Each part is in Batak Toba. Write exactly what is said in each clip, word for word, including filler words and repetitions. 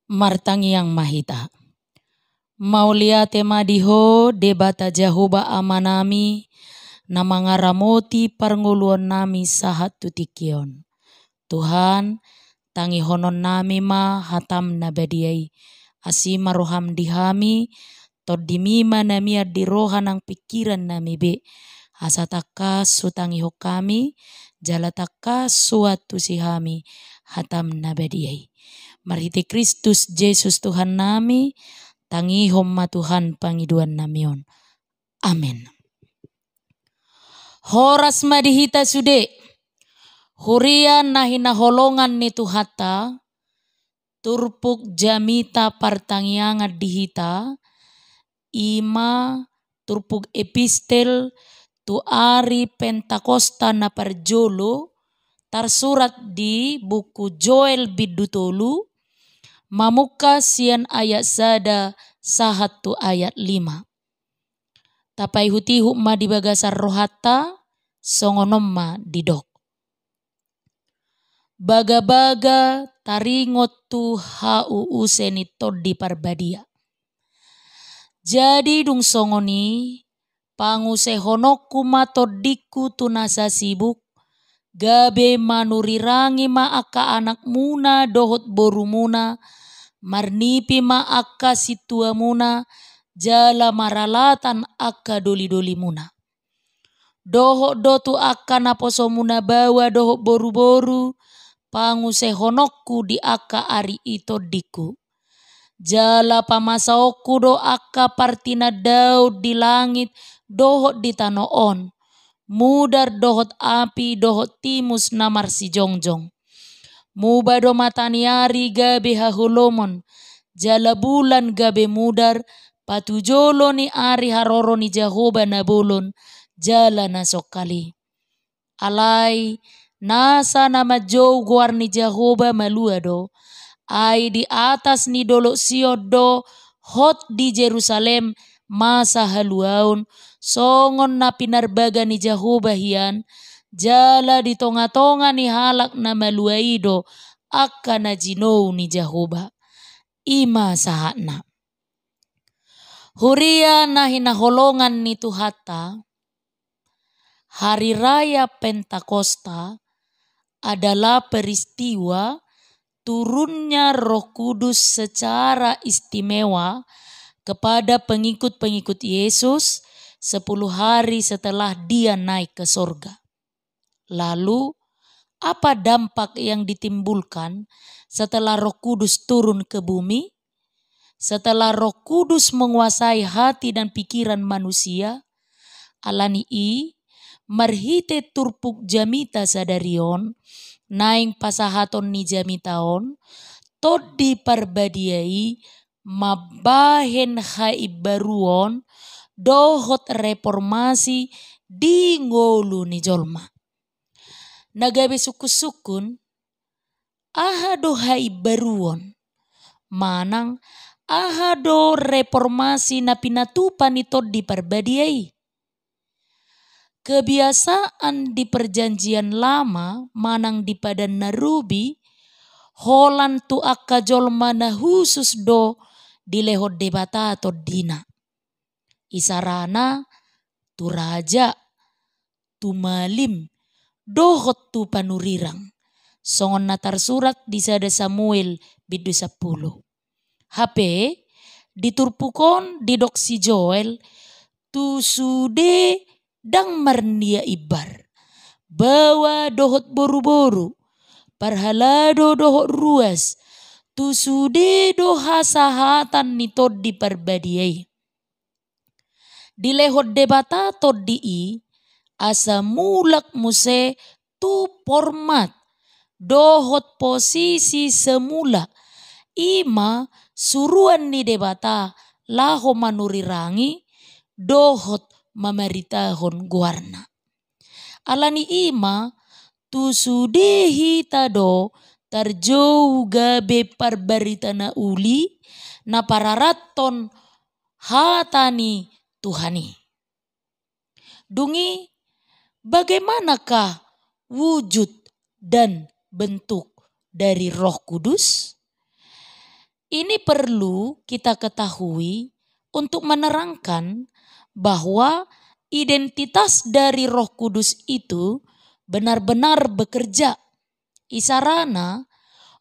Martangiang ma hita. Mauliate ma di Ho Debata Jahowa Amanami, na mangaramoti parngoluonnami sahat tu tingki on. Tuhan, tangihononnami ma hataM na badia i. Asi ma rohaM di hami, TondiMi ma na mian di roha nang pingkirannami be. Asa tangkas hutangihon hami, jala tangkas huantusi hami hataM na badia i. Marhite Kristus Jesus Tuhannami, tangihon ma Tuhan pangidoannami on. Amen. Horas ma di hita sude, huria na hinaholongan ni Tuhanta, turpuk jamita partangiangan di hita, i ma turpuk epistel tu ari Pentakosta na parjolo, tarsurat di buku Joel bindu tolu, mamungka sian ayat sada sahat tu ayat lima. Tapaihutihut ma di bagasan rohanta, songon on ma didok. Bagabaga taringot tu hauuse ni Tondi Parbadia. Jadi dung songon i, pangusehononku ma tondingku tu nasa sibuk, gabe manurirangi ma angka anakmuna dohot borumuna, marnipi ma angka sintuamuna, jala maralatan angka dolidolimuna. Dohot do tu angka naposomuna baoa dohot boruboru, pangusehononku di angka ari i tondingku. Jala pamasaonku do angka partinandaon di langit dohot di tano on, mudar dohot api dohot timus na marsijongjong. Muba do mata ni ari gabe haholomon, jala bulan gabe mudar, patujolo ni ari haroro ni Jahowa na bolon jala na songkal i. Alai nasa na manjou goar ni Jahowa malua do, ai di atas ni dolok Sion do hot di Jerusalem masa haluaon, songon na pinarbaga ni Jahowa hian, jala di tongatonga ni halak na malua i do angka na jinou ni Jahowa. I ma sahatna. Huria na hinaholongan ni Tuhanta, Hari Raya Pentakosta adalah peristiwa turunnya Roh Kudus secara istimewa kepada pengikut-pengikut Yesus sepuluh hari setelah Dia naik ke sorga. Lalu, apa dampak yang ditimbulkan setelah Roh Kudus turun ke bumi? Setelah Roh Kudus menguasai hati dan pikiran manusia, alani i, marhite turpuk jamita sadari on, naeng pasahaton ni jamita on, Tondi Parbadia i mambahen haimbaruon dohot reformasi di ngolu ni jolma. Na gabe sungkunsungkun, aha do haimbaruon? Manang aha do reformasi na pinatupa ni Tondi Parbadia i? Kebiasaan di Perjanjian Lama manang di Padan na Robi, holan tu angka jolma na husus do dilehon Debata tondina. Isarana tu raja, tu malim, dohot tu panurirang. Songon na tarsurat di sada Samuel bindu sampulu. Hape, di turpuk on didok si Joel, tu sude ndang marnia imbar, baoa dohot boruboru, parhalado dohot ruas, tu sude do hasahatan ni Tondi Parbadia i. Dilehon Debata tondi i, asa mulak muse tu format dohot posisi semula, i ma suruan ni Debata laho manurirangi dohot mamaritahon goarna. Alani i ma, tu sude hita do tarjou gabe parbarita na uli, na pararathon hata ni Tuhan i. Dung i, bagaimanakah wujud dan bentuk dari Roh Kudus? Ini perlu kita ketahui untuk menerangkan bahwa identitas dari Roh Kudus itu benar-benar bekerja. Isarana,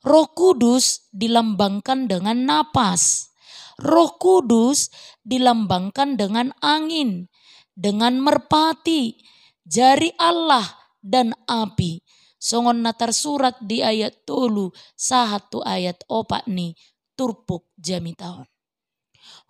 Roh Kudus dilambangkan dengan napas. Roh Kudus dilambangkan dengan angin, dengan merpati, jari Allah, dan api. Songon na tarsurat di ayat tolu sahat tu ayat opat ni turpuk jamita on.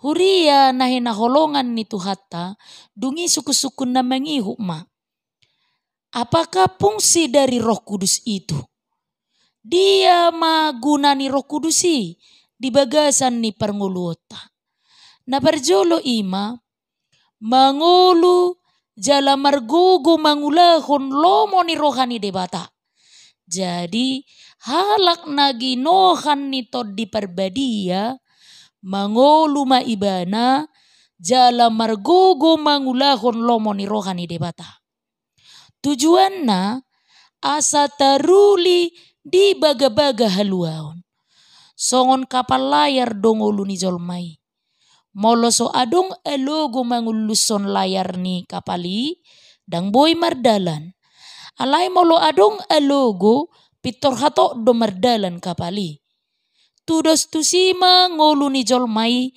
Huria na hinaholongan ni Tuhanta, dung i sungkunsungkun na mangihut ma. Apakah fungsi dari Roh Kudus itu? Dia ma guna ni Roh Kudus i di bagasan ni parngoluonta? Na parjolo i ma, mangolu jala margogo mangulahon lomo ni roha ni Debata. Jadi, halak na ginohan ni Tondi Parbadia, mangolu ma ibana, jala margogo mangulahon lomo ni roha ni Debata. Tujuanna, asa taruli di bagabaga haluaon. Songon kapal layar do ngolu ni jolma i. Molo so adong alogo mangullushon layar ni kapal i, ndang boi mardalan. Alai molo adong alogo, pintor hatop do mardalan kapal i. Tudos tusi ma ngolu ni jolma i,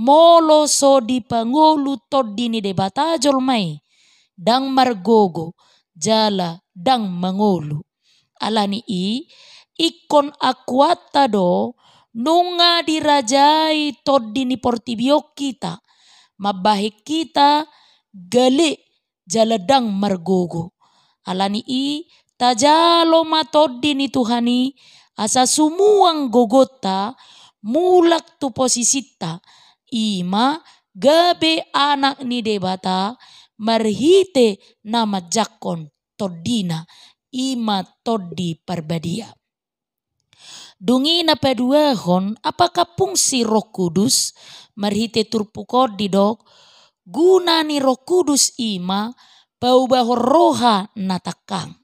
molo so dipangolu Tondi ni Debata jolma i, ndang margogo, jala ndang mangolu. Ala ni i, ingkon akuanta do, nunga dirajai tondi ni portibi on hita, mambahen hita gale jala ndang margogo. Ala ni i, tajalo ma Tondi ni Tuhan i, asa sumuang gogonta, mulak tu posisinta, i ma gabe anak ni Debata, marhite na manjangkon Tondina, i ma Tondi Parbadia. Dung i na paduahon, apakah fungsi Roh Kudus? Marhite turpuk on didok, guna ni Roh Kudus i ma paubahon roha na tangkang.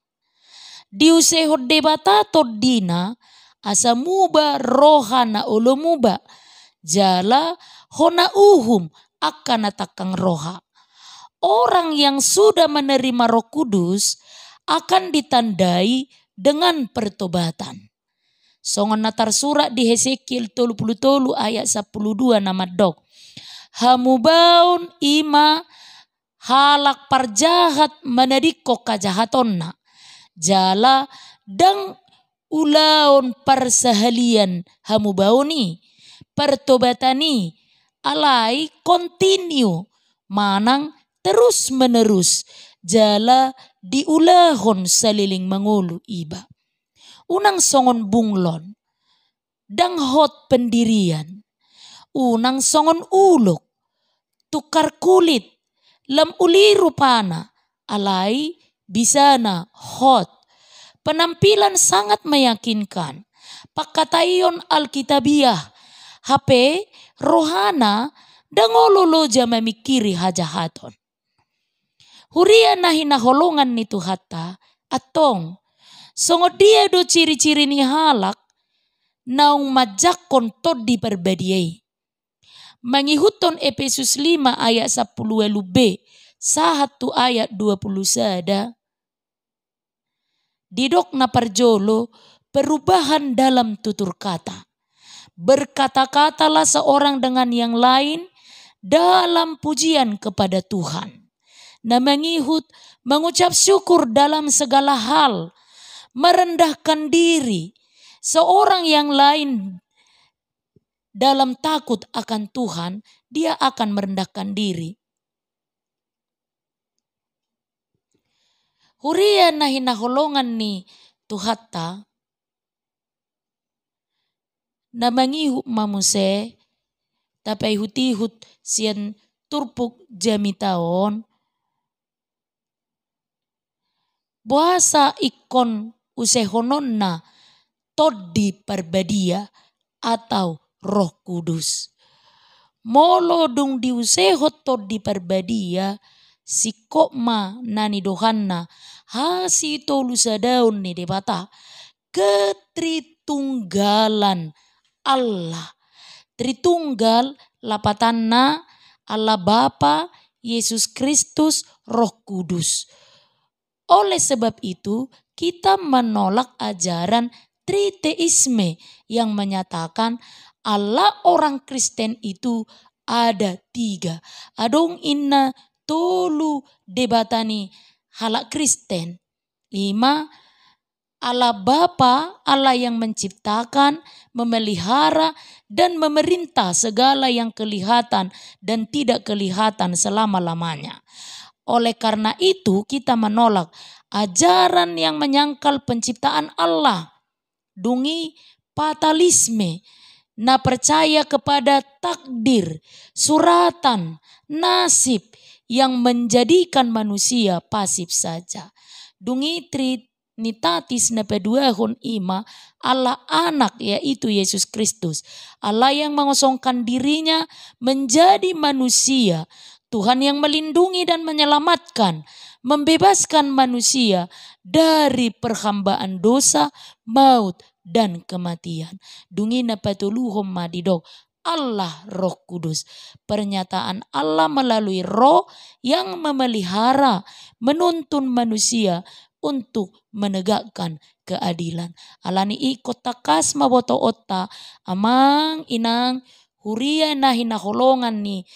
Diusehon Debata Tondina, asa muba roha na olo muba, jala hona uhum angka na tangkang roha. Orang yang sudah menerima Roh Kudus akan ditandai dengan pertobatan. Songon na tarsurat di Hesekiel tolu pulu tolu ayat sampulu dua na mandok, hamubaon i ma halak parjahat manadingkon hajahatonna, jala ndang ulaon parsahalian hamubaon i, pertobatan i, alai kontinu manang terus menerus, jala diulahon saleleng mangolu iba. Unang songon bunglon, ndang hot pendirian, unang songon ulok, tukar kulit, lam uli rupana, alai bisana hot. Penampilan sangat meyakinkan. Pangkataion Alkitabiah, hape rohana ndang olo loja mamingkiri hajahaton. Huria na hinaholongan ni Tuhanta, antong, songon dia do ciri-ciri ni halak naung manjangkon Tondi Parbadia i? Mangihuthon Epesus lima ayat sampulu ualu b sahat tu ayat dua pulu sada, didok na parjolo, perubahan dalam tutur kata. Berkata-katalah seorang dengan yang lain dalam pujian kepada Tuhan. Na mangihut, mengucap syukur dalam segala hal, merendahkan diri. Seorang yang lain dalam takut akan Tuhan, dia akan merendahkan diri. Huria na hinaholongan ni Tuhanta, na mangihut ma muse, tapaihut-ihut sian turpuk jamita on, boasa ingkon usehononna Tondi Parbadia atau Roh Kudus? Molo dung diusehon Tondi Parbadia, singkop ma na nidohanna hasitolusadaon ni Debata, ketritunggalan Allah. Tritunggal lapatanna, Allah Bapa, Yesus Kristus, Roh Kudus. Oleh sebab itu, kita menolak ajaran triteisme yang menyatakan Allah orang Kristen itu ada tiga. Adong inna tolu Debata ni halak Kristen. Ima Allah Bapa, Allah yang menciptakan, memelihara, dan memerintah segala yang kelihatan dan tidak kelihatan selama-lamanya. Oleh karena itu, kita menolak ajaran yang menyangkal penciptaan Allah. Dung i fatalisme, na percaya kepada takdir, suratan, nasib yang menjadikan manusia pasif saja. Dung i Trinitatis na paduahon ima Allah Anak, yaitu Yesus Kristus. Allah yang mengosongkan dirinya menjadi manusia. Tuhan yang melindungi dan menyelamatkan, membebaskan manusia dari perhambaan dosa, maut, dan kematian. Dung i na patoluhon ma didok Allah Roh Kudus. Pernyataan Allah melalui Roh yang memelihara, menuntun manusia untuk menegakkan keadilan. Alani i ingkon tangkas ma botoonta, amang inang, huria na hinaholongan ni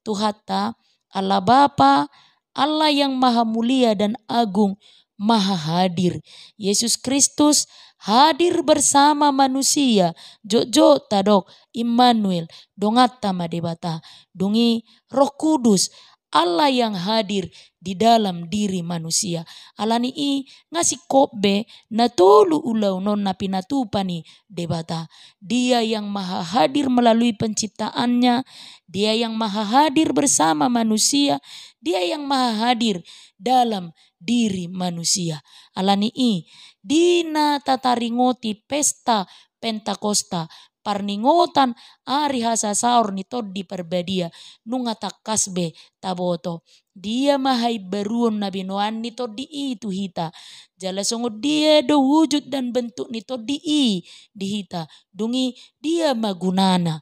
Tuhanta, Allah Bapa, Allah yang maha mulia dan agung, maha hadir. Yesus Kristus hadir bersama manusia, jotjot tadok Immanuel, donganta ma Debata. Dung i Roh Kudus, Allah yang hadir di dalam diri manusia. Alani i nga singkop be na tolu ulaon on na pinatupa ni Debata. Dia yang maha hadir melalui penciptaannya, Dia yang maha hadir bersama manusia, Dia yang maha hadir dalam diri manusia. Alani i, di na tataringoti pesta Pentakosta, parningotan ari hasasaor ni Tondi Parbadia, nunga tangkas be taboto dia ma haimbaruon na binoan ni Tondi i tu hita, jala songon dia do wujud dan bentuk ni Tondi i di hita, dung i dia ma gunana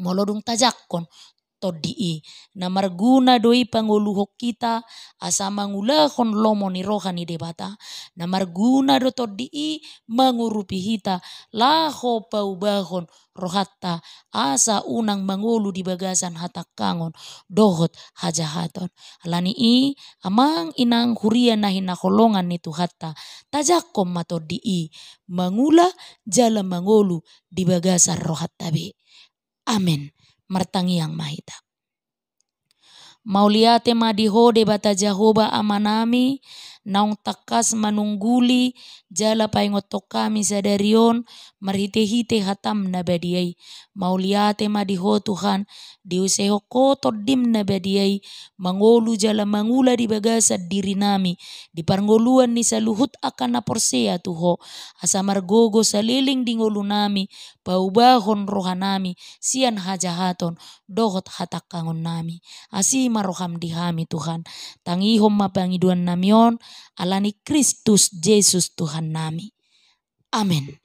molo dung tajangkon Tondi i. Na marguna do i pangoluhon hita asa mangulahon lomo ni roha ni Debata. Na marguna do Tondi i mangurupi hita laho paubahon rohanta asa unang mangolu di bagasan hatangkangon dohot hajahaton. Alani i, amang inang huria na hinaholongan ni Tuhanta, tajangkon ma Tondi i mangula jala mangolu di bagasan rohanta be. Amen. Martangiang ma hita. Mauliate ma di Ho Debata Jahowa Amanami, naung tangkas manungguli jala paingothon hami sadari on marhitehite hataM na badia i. Mauliate ma di Ho Tuhan, diusehon Ho Tondim na badia i mangolu jala mangula di bagasan dirinami, di parngoluan ni saluhut angka na porsea tu Ho, asa margogo saleleng di ngolunami, paubahon rohanami sian hajahaton dohot hatangkangonnami. Asi ma rohaM di hami Tuhan. Tangihon ma pangidoannami on, alani Kristus Jesus Tuhannami. Amen.